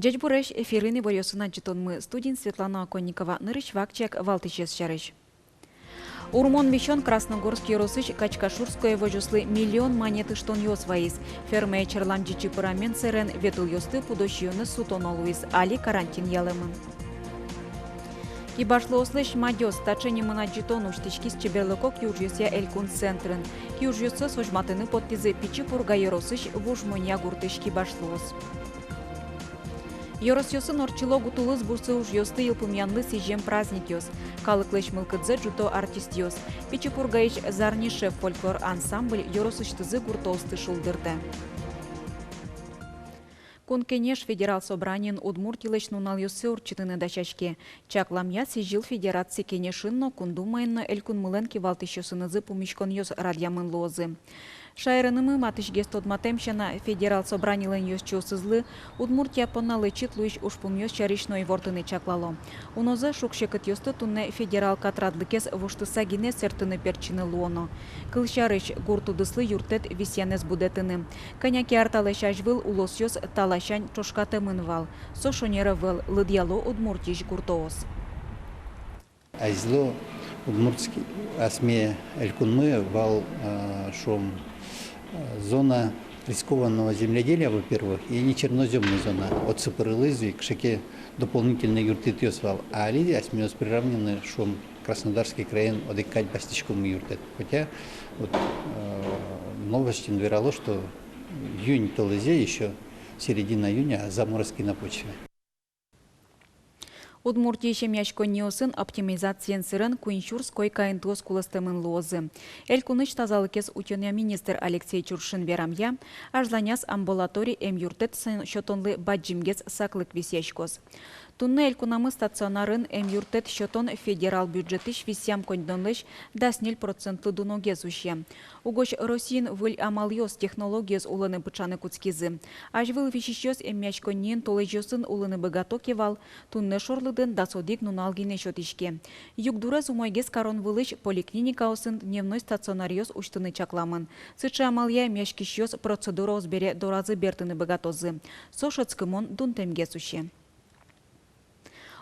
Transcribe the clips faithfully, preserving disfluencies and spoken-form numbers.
Ӟечбуресь! Эфирын иворъёсын адӟытонмы, студиын Светлана Оконникова. Нырысь вакчияк валтӥсез сярысь. Урмон висён Красногорск ёросысь Качкашурское возёслы миллион манет ыштонъёс вайиз. Фермае черлам ӟичы пырамен сэрен ветылъёсты пудо сиёнэ сутоно луиз, али карантин ялэмын. Кибашлыослэсь мадёс — таӵе нимын адӟытон усьтӥськиз чеберлыко киужъёсъя элькун центрын. Киужъёссэс возьматыны поттӥзы Пичи Пурга ёросысь Вуж Монья гуртысь кибашлыос. Ёросъёсын ортчыло гутулыз бусы ужъёсты йылпумъянлы сӥзем праздникъёс. Калыклэсь мылкыдзэ ӝуто артистъёс. Пичи Пургаысь «Зарни шеф» фольклор ансамбль ёросысьтызы гуртоосты шулдыртэ. Кун Кенеш Федерал Собраниын Удмуртилэсь нуналъёссэ ортчытыны дасяське. Чакламъя, сӥзьыл Федераци Кенешын но, Кун Думаын но элькунмылэн кивалтӥсьёсынызы пумиськонъёс радъямын луозы. Шаерынымы матысьгес тодматэм сяна, Федерал Собранилэн ёзчиосызлы Удмуртия понна лэчыт луись ужпумъёс сярысь но ивортыны чаклало. Унозэ шуг-секытъёсты туннэ федерал катрадлыкез воштыса гинэ сэртыны-пертчыны луоно. Кылсярысь, гурт удыслы юрттэт висъянэз будэтыны. Кӧня ке ар талэсь азьвыл улосъёс та ласянь ӵошкатэмын вал. Со шонер ӧвӧл, лыдъяло Удмуртиысь гуртоос. Азьло Удмуртский асме элькунмы вал, э, шуом, э, зона рискованного земледелия, во-первых, и нечернозёмная зона. Отсы пырылӥз, и кыӵе ке дополнительной юрттэтъёс вал. А али асьмеос приравнены, шуом, Краснодарский краен одӥг кадь басьтӥськом юрттэт. Хотя вот, э, новостьын верало, что июнь толэзе, ещё середина июня, заморозки на почве. Удмуртиысь эмъяськонниосын оптимизациен сэрен куинь сюрс койка интыос кулэстэмын луозы. Элькунысь тазалыкез утёнъя министр Алексей Чуршин верамъя, азьланяз амбулатори эмъюрттэт сё-, сётонлы бадӟымгес саклык висъяськоз. Туннэ элькунамы стационарын эмъюрттэт сётон федерал бюджетысь висъям коньдонлэсь дас ньыль процентлы дуногес усе. Угось Россиын выль амалъёс, технологиос улыны пыӵаны кутскизы. Азьвыл висисьёс эмъяськонниын толэзьёсын улыны быгато ке вал, туннэ шорлыдын дас одӥг нунал гинэ сётӥське. Югдурез умойгес карон вылысь поликлиникаосын дневной стационаръёс усьтыны чакламын. Сыӵе амалъя эмъяськисьёс процедураос бере доразы бертыны быгатозы. Со шӧдскымон дунтэмгес усе.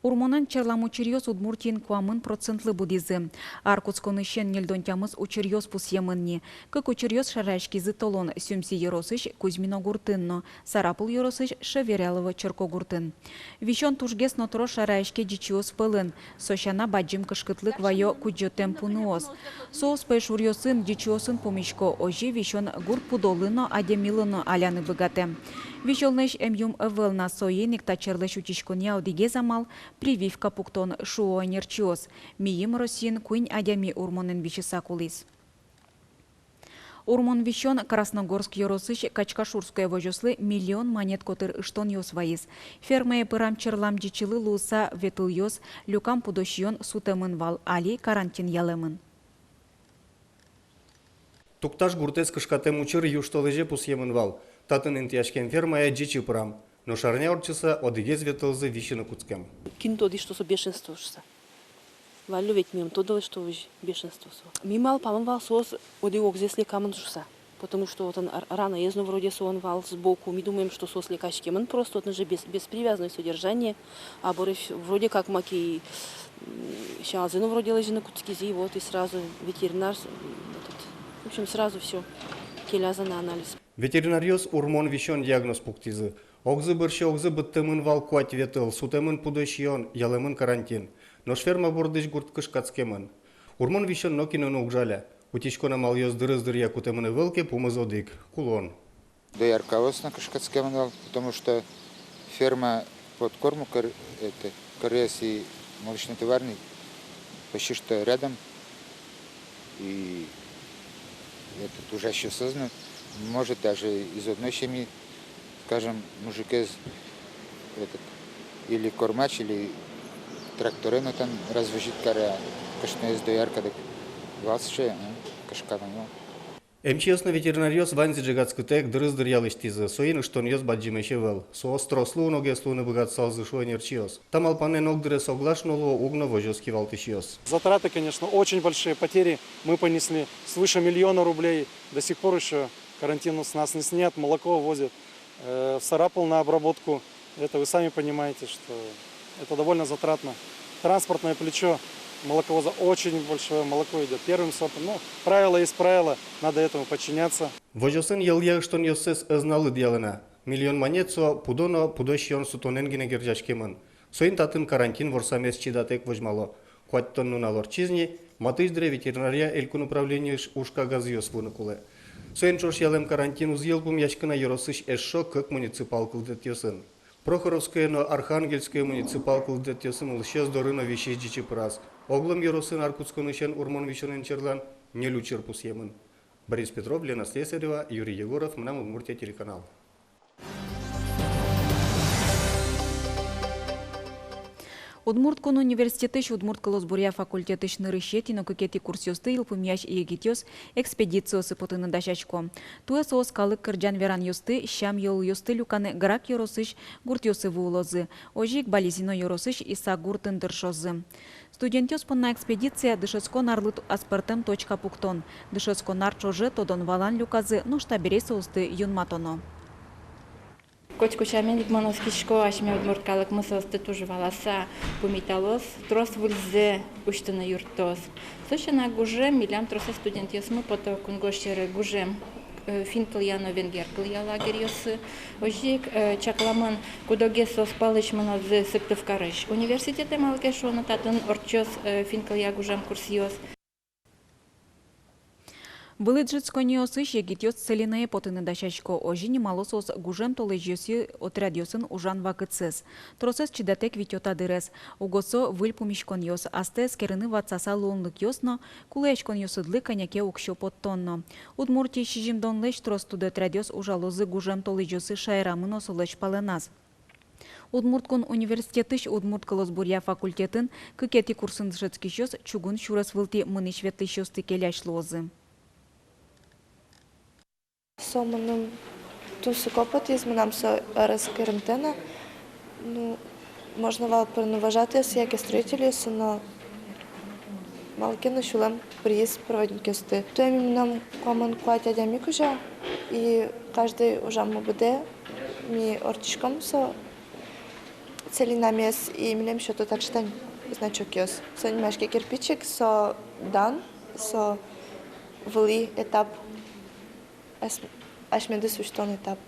Урмонэн черлам учыръёс Удмуртиын куамын процентлы будӥзы. Ар кутсконысен ньыльдон тямыс учыръёс пусъемын ни. Кык учыръёс шараяськизы толон Сюмси ёросысь Кузьмино гуртын но Сарапул ёросысь Шеверялово черкогуртын. Висён тужгес но трос шараяське ӟичыос пӧлын. Со сяна, бадӟым кышкытлык вайо кудӟотэм пуныос. Соос пӧйшуръёсын, ӟичыосын пумисько, озьы висён гурт пудолы но, адямилы но аляны быгатэ. Висёнлэсь эмъюм ӧвӧл на, соин ик та черлэсь утиськонъя одӥгез амал — прививка пуктон, шуо ӧнерчиос. Мийым Россиын куинь адями урмонэн висьыса кулӥз. Урмон висён Красногорск ёросысь Качкашурское возёслы миллион манет котыр ыштонъёс вайиз. Фермае пырам черлам ӟичылы луыса ветылъёс, люкам пудо сиён сутэмын вал, али карантин ялэмын. Тукташ гуртэз кышкатэм учыр южтолэзе пусъемын вал. Татын интыяськем фермае ӟичы пырам. Нош арня ортчыса одӥгез ветылзы висьыны кутскем. Кин тодӥз, что со бешенство шуыса. Валло ведь мем тодылэ, что озьы бешенство со. Ми малпамын вал, соос одӥг огзэс лекамын шуыса. Потому что отын р-, ранаез но вроде солэн вал сбоку. Ми думаем, что соос лекаськемын просто, отын же без-, беспривязное содержание. А бӧрысь вроде как маке, м, сялзэ но вроде лэзьыны кутскизы, и вот и сразу ветеринар, с-, м, этот, в общем, сразу всё келязы на анализ. Ветеринаръёс урмон висён диагноз пуктӥзы. Огзы бӧрсьы огзы быдтэмын вал куать ветыл, сутэмын пудо сиён, ялэмын карантин. Нош ферма бордысь гурт кышкатскемын. Урмон висён нокинэ но уг жаля. Утиськон амалъёс дырыз дыръя кутэмын ӧвӧл ке, пумыз одӥг — кулон. Дояркаос но кышкатскемын вал, потому что ферма под корму кор-, это, корез и молочнотоварный почти что рядом. И этот, ужасьёсыз но, может, даже из одной семьи, скажем, мужикез этот, или кормач, или тракторен отын развозить каре, кышноез доярка дак вал сыӵе, м, кышкамын вал. Эмчиос но ветеринаръёс ваньзэ ӝегатскытэк, дырыз дыръя лэсьтӥзы, соин ыштонъёс бадӟымесь ӧвӧл. Соос трослы уногес луыны быгатысалзы, шуо ӧнерчиос. Та малпанэн огдыре соглаш но луо уг но возёс кивалтӥсьёс. Затраты, конечно, очень большие, потери мы понесли. Свыше миллиона рублей до сих пор ещё карантин с нас не снят, молоко возят, э, в Сарапул на обработку. Это вы сами понимаете, что это довольно затратно. Транспортное плечо молоковоза очень большое, молоко идёт первым сортом. Ну, правило есть правило, надо этому подчиняться. Возёсын йӧлъя ыштонъёссэс ӧз на лыдъялэ на. Миллион манет со пудо но пудо сиён сутонэн гинэ герӟаськемын. Соин татын карантин ворсамез чидатэк возьмало. Куатьтон нунал ортчиз ни, матысь дыре ветеринария элькун управлениысь уж кагазъёс вуыны кулэ. Соин ӵош ялэм карантин уз йылпумъяськы на ёросысь эшшо кык муниципал кылдытэтъёсын. Прохоровское но Архангельское муниципал кылдытэтъёсын улӥсьёс доры но висись ӟичы пыраз. Оглом ёросын ар кутсконысен урмон висёнэн черлан ньыль учыр пусъемын. Борис Петров, Лена Слесарева, Юрий Егоров, «Мынам Удмуртие» телеканал. Удмурт кун университетысь удмурт кылосбуръя факультетысь нырысетӥ но кыкетӥ курсъёсты йылпумъясь егитъёс экспедициосы потыны дасясько. Туэ соос калык кырӟан-веранъёсты, сям-йылолъёсты люканы Грах ёросысь гуртъёсы вуылозы, озьы ик Балезино ёросысь Исак гуртын тыршозы. Студентъёс понна экспедиция — дышетскон арлы аспӧртэм точка пуктон, дышетскон ар ӵоже тодон-валан люказы, нош табере соосты юнматоно. Котьку сямен ик мон оскисько, асьме удмурт калыкмы соосты туж валаса пумиталоз, трос выльзэ усьтыны юрттоз. Со сяна гужем, милям тросэз студентъёсмы пото кунгож сьӧры гужем, э, финн кылъя но венгер кылъя лагерьёсы. Озьы ик, э, чакламын, куд-огез соос пӧлысь мынозы Сыктывкарысь университетэ, малы ке шуоно татын ортчоз, э, финн кылъя гужем курсъёс. Вылӥ ӝытсконниосысь егитъёс Целинае потыны дасясько, озьы нимало соос гужем толэзьёсъя отрядъёсын ужан вакытсэс. Тросэз чидатэк витё та дырез. Уго со выль пумиськонъёс, астэ эскерыны ватсаса луонлыкъёс но, кулэяськонъёсыдлы кӧня ке уксё поттон но. Удмуртиысь сизьымдонлэсь трос студотрядъёс ужалозы гужем толэзьёсы шаерамы но солэсь палэназ. Удмурт кун университетысь удмурт кылосбуръя факультетын кыкетӥ курсын дышетскисьёс чугун сюрес вылтӥ мынӥсь-ветлӥсьёсты келясь луозы. Со мыным тунсыко потӥз, мынам со ӧр эскеремтэ на. Ну, можно вал пырыны вожатыйёсы яке строительёсы, но малы ке но сюлэм пыриз проводникъёсты. Туэ ми мыном куамын куать адями кузя, и каждый ужаммы быдэ ми ортчиськом со Целинамес, и милем сёто таӵе тань значокъёс. Со нимаське кирпичик, со дан, со вылӥ этап, ас-, асьмедыз усьтон этап.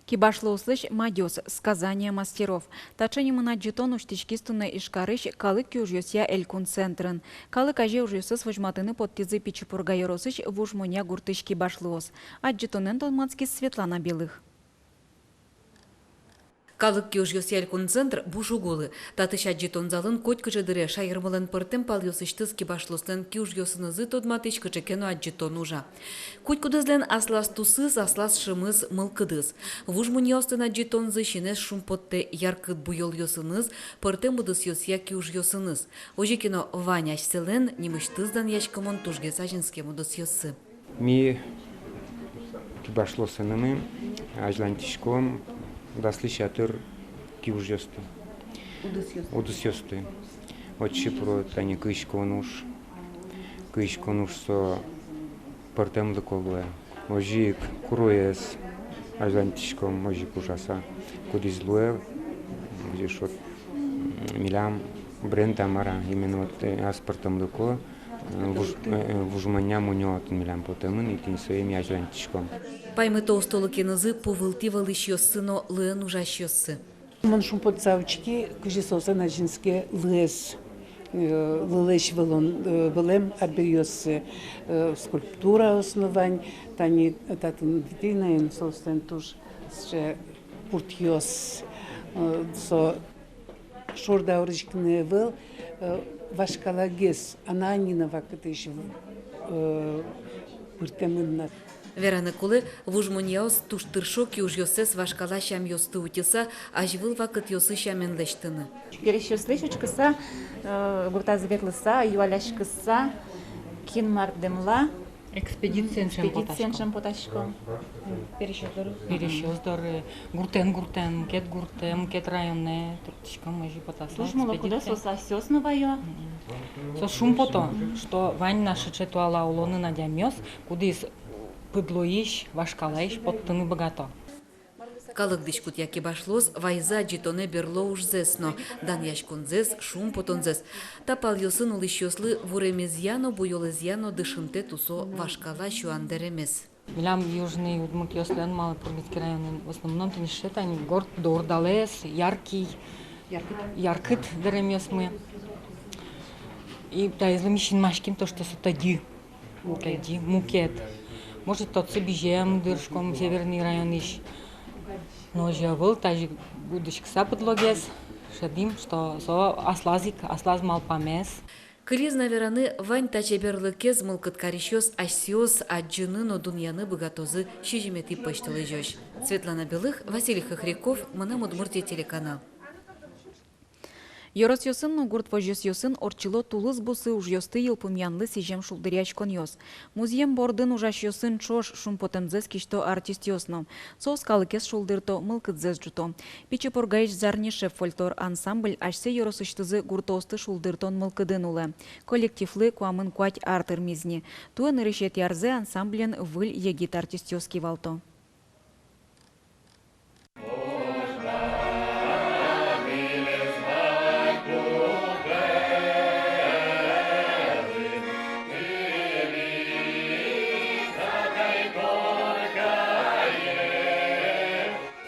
Кибашлыослэсь мадёз, сказание мастеров. Таӵе нимын адӟытон усьтӥськиз туннэ Ижкарысь калык киужъёсъя элькун центрын. Калык азе ужъёссэс возьматыны поттӥзы Пичи Пурга ёросысь Вуж Монья гуртысь кибашлыос. Адӟытонэн тодматскиз Светлана Белых. Калык киужъёсъя элькун центр буш уг улы. Татысь адӟытон залын котькыӵе дыре шаермылэн пӧртэм палъёсысьтыз кибашлыослэн киужъёсынызы тодматӥсь кыӵе ке но адӟытон ужа. Котькудӥзлэн аслаз тусыз, аслаз шӧмыз, мылкыдыз. Вуж Моньяослэн адӟытонзы синэз шумпоттэ яркыт буёлъёсыныз, пӧртэм удысъёсъя киужъёсыныз. Озьы ке но вань асьсэлэн нимысьтыз данъяськымон тужгес азинскем удысъёссы. Ми кибашлыосынымы азьланьтӥськом даслэсь ятыр киужъёсты. Удысъёсты. Удысъёсты. Отчы пыро тани кыйскон уж. Кыйскон уж со пӧртэмлыко луэ. Озьы ик куроез азьланьтӥськом, озьы ик ужаса. Кудӥз луэ, озьы шуод, милям бренд-а, мар-а, именно вот, э, аспӧртэмлыко, э, Вуж-, э, э, Вуж Монья мунё отын милям потэмын, и тӥни сое ми азьланьтӥськом. Паймыто устолыкенызы пу вылтӥ вӧлӥсьёссы но лыэн ужасьёссы. Мон шумпотыса учки, кызьы соослэн азинске лыэз, э, лылэсь вылон, э, вылэм арбериоссы, э, скульптураос но вань, тани татын витринаын соослэн туж сыӵе пуртъёс, э, со шур даурысь гинэ ӧвӧл, э, вашкалагес, анай-нянь вакытысь, э, пыртэмын на. Вераны кулэ, Вуж Моньяос туж тыршо киужъёссэс вашкала сямъёсты утьыса, азьвыл вакытъёсы сямен лэсьтыны. Пересьёслэсь учкыса, э, гуртазы ветлыса, юалляськыса, кин мар дэмла. Экспедициен шем потаськом. Экспедициен шем потаськом. Пересьёс доры. Пересьёс доры. Гуртэн-гуртэн, мукет гуртэ, мукет районэ турттӥськом, озьы потаса. Туж мыло-кыдо экспедиция. Соос асьсэос но ваё. Мгм. Соос шумпото, что вань на сыӵе туала улонын адямиос, кудӥз пыдлоысь, вашкалаысь поттыны быгато. Калык дӥськут яке башлоос вайизы адӟытонэ берло ужзэс но, данъяськонзэс, шумпотонзэс. Та палъёсын улӥсьёслы вуремезъя но, буёлэзъя но дышымтэ тусо вашкала сюан дэремез. Милям южный удмуртъёслэн, малы, Пургицкий районын, в основном тӥни сыӵе, тани горд, дордалэс, яркий, яркыт, яркыт дэремъёсмы. И таизлы ми синмаським то, что со тӧдьы. Мукет. Тӧдьы, мукет. Может, отсы бызем, дыр, шуиськом, северный районысь. Но озьы ӧвӧл, тазьы гудӥськыса быдлогес шӧдӥм, что со аслаз ик, аслаз малпамез. Кылиз на вераны, вань та чеберлыкез мылкыд карисьёс асьсэос адӟыны но дунъяны быгатозы сизьыметӥ пӧсьтолэзёзь. Светлана Белых, Василий Хохряков, «Мынам Удмуртие» телеканал. Ёросъёсын но гурт возёсъёсын ортчыло тулыс бусы ужъёсты йылпумъянлы сӥзем шулдыръяськонъёс. Музъем бордын ужасьёсын ӵош шумпотэмзэс кисьто артистъёс но. Соос калыкез шулдырто, мылкыдзэс ӝуто. Пичи Пургаысь «Зарни шеп» фольклор ансамбль асьсэ ёросысьтызы гуртоосты шулдыртон мылкыдын улэ. Коллективлы куамын куать ар тырмиз ни. Туэ нырысетӥ арзэ ансамблен выль егит артистъёс кивалто.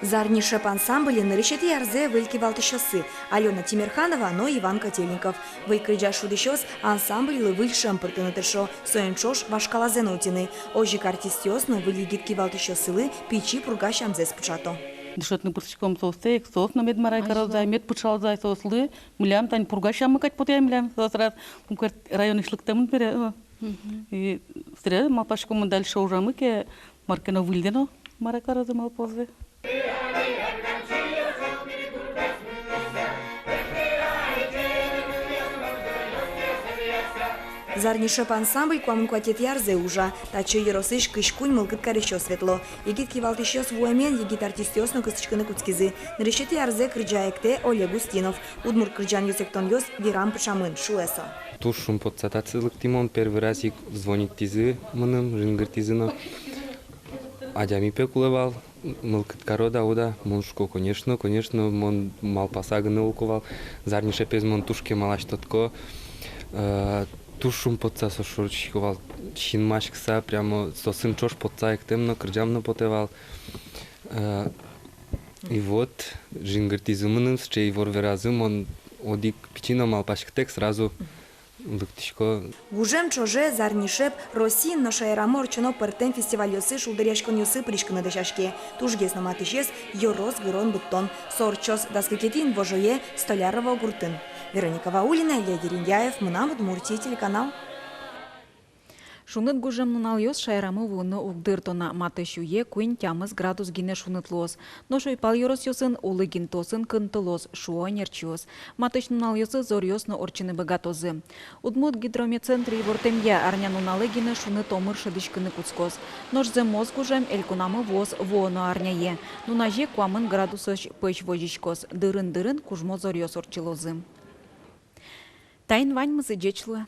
«Зарни шеп» ансамбльын нырысетӥ арзэ выль кивалтӥсьёссы Алёна Тимерханова но Иван Котельников. Выль кырӟан шудӥсьёс ансамбльлы выль шӧм пыртыны тыршо, соин ӵош вашкалазэ но утьыны. Озьы ик артистъёс но выль егит кивалтӥсьёссылы Пичи Пурга сямзэс пыӵато. Дышетыны пыртӥськом соосты ик, соос но мед марай карозы ай, мед пыӵалозы ай соослы, милям тани Пурга сяммы кадь потэ ай милям, соос раз Мукет районысь лыктэмын бере, о. Мгм. И сыре малпаськом, дальше ужамы ке, мар ке но выльдэ но марай карозы, малпозы. «Зарни шеп» ансамбль куамын куатетӥ арзэ ужа. Татчы ёросысь кызь куинь мылкыд карисьёс ветло. Егит кивалтӥсьёс вуэмен, егит артистъёс но кыстӥськыны кутскизы. Нырысетӥ арзэ кырӟа-эктэ Олег Устинов. Удмурт кырӟанъёс-эктонъёс верам пыӵамын, шуэ со. Туж шумпотса татчы лыктӥ мон, первый раз ик звонить тӥзы мыным, жингыртӥзы но. Адями пе кулэ вал, мылкыд карод-а, уд-а? Мон шуисько, конечно, конечно, мон малпаса гинэ улӥсько вал. «Зарни шепез» мон туж кемалась тодӥсько. Э, туж шумпотса со шоры учкисько вал, синмаськыса, прямо соосын ӵош потса эктэм но, кырӟам но потэ вал. Э, и вот, жингыртӥзы мыным, сыӵе ивор веразы, мон одӥг пичи но малпаськытэк сразу лыктӥсько. Гужем ӵоже «Зарни шеп» Россиын но шаерамы ортчоно пӧртэм фестивальёсы, шулдыръяськонъёсы пыриськыны дасяське. Тужгес но матысез — ёрос гырон быдтон. Со ортчоз дас кыкетӥ инвожое Столярово гуртын. Вероника Ваулина, Илья Дерендяев, «Мынам Удмуртие» телеканал. Шуныт гужем нуналъёс шаерамы вуыны уг дырто на. Матысь уе куинь-тямыс градус гинэ шуныт луоз. Нош уйпал ёросъёсын улыгинтыосын кынтылоз, шуо ӧнерчиос. Матысь нуналъёсы зоръёс но ортчыны быгатозы. Удмурт гидрометцентр ивортэмъя, арнянуналэ гинэ шуныт омыр шӧдӥськыны кутскоз. Нош зэмос гужем элькунамы вуоз вуоно арняе. Нуназе куамын градусозь пӧсь возиськоз. Дырын-дырын кужмо зоръёс ортчылозы. Таин ваньмыз. Ӟеч луэ.